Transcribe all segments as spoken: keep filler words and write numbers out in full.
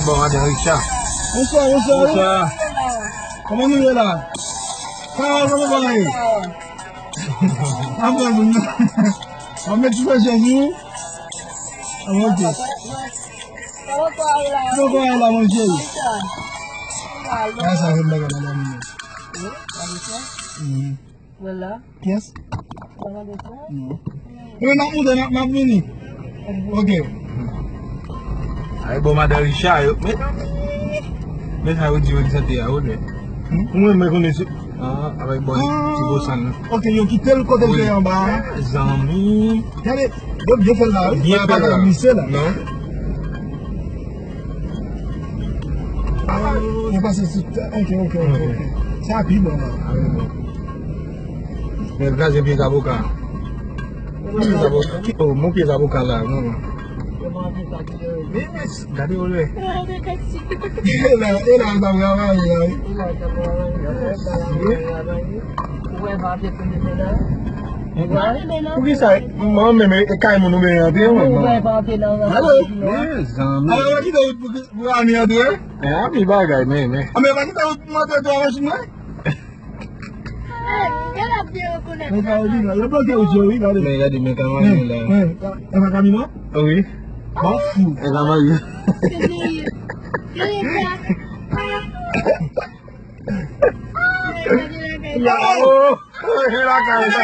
Bon, madan Richard. Bonswa, bonswa. Bonswa. Kòman nou ye la? Kòman, kòman bagay? Anpil moun. Ann met ti presyon sou ou. Ah, ok. Kòman bagay la, mon cheri? Kòman sa fè bagay, madanm? Mhm. Kiyès? Non. Ebyen, m ap moute, m ap, m ap vini. Ok. Ay, bon, madan Richard, yo. Men, men sa yo di yo di sante a, yo, men. Hmm? Mwen, mwen konnen se. Ah, avèk bon, ti bosan nan. Ok, yo kite l kote l te anba a. Zanmi. Gade, yo byen fè l la, wi. Byen fè l la. Misye la. Non. Yo pase sou, ok, ok, ok, ok. Sa pi bon la. Ah, wi, bon. Men l kraze pye zaboka. Pye zaboka. Ki, oh, mon pye zaboka la, non, non. Men, men, gade yo lè. E la, e la, l t ap travay la, wi. Poukisa? Mwen menm, e kay moun ou vin antre, mwen, non. Alo? Mezanmi. Alo, mwen kite ou pou, pou Ami antre? E, Ami bagay, men, men. A, men pa kite ou pou m antre tou a machin mwen? Men sa yo di la, yo bloke wout yo, wi, gade. Men gade, men ka mari la. Men, e pa Camilo? Wi. Bon, fou. E ka mari. Oh, e lakay la.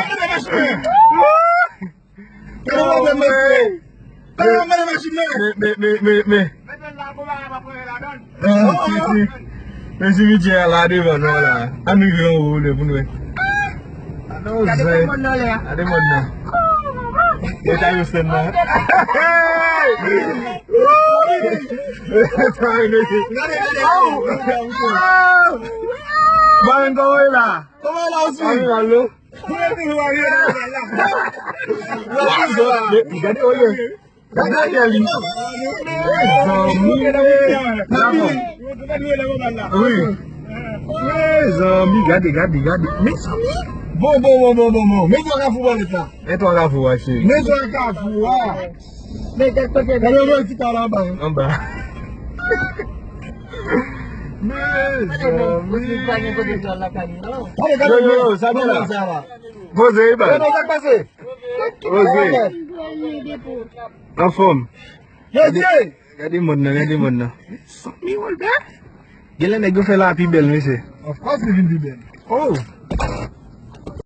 Gade mwen, mwen, mwen. Gade mwen, mwen, mwen. Men, men, men, men, men. Ah, si, si. Men simityè a la devan nou la. Ann rive anwo le pou nou wè. Gade mòn nan lè a. Gade mòn nan. E ta yo sèn nan. Gade, gade. Mwen kòman e la? Kòman e la osi? Mwen al non. Gade, gade, olye. Gade, gade, li. Zanmi. Wi. Mezanmi, gade, gade, gade. Mezanmi. Bon, bon, bon, bon, bon, bon. Men twa kafou bò lòt la. Men twa kafou a, cheri. Men twa kafou a. Men kèk kote. Gade, gade, ti kal anba. Anba. Mezanmi. Gade, gade, yo, yo, yo, sa gen la? Poze, e ba. Gade, sa k pase? Poze. Anfòm. Gade, gade mòn nan, gade mòn nan. Sanmi Wolbè. Genlè nèg yo fè la pi bèl, mesye. Of course, li vin pi bèl. Oh.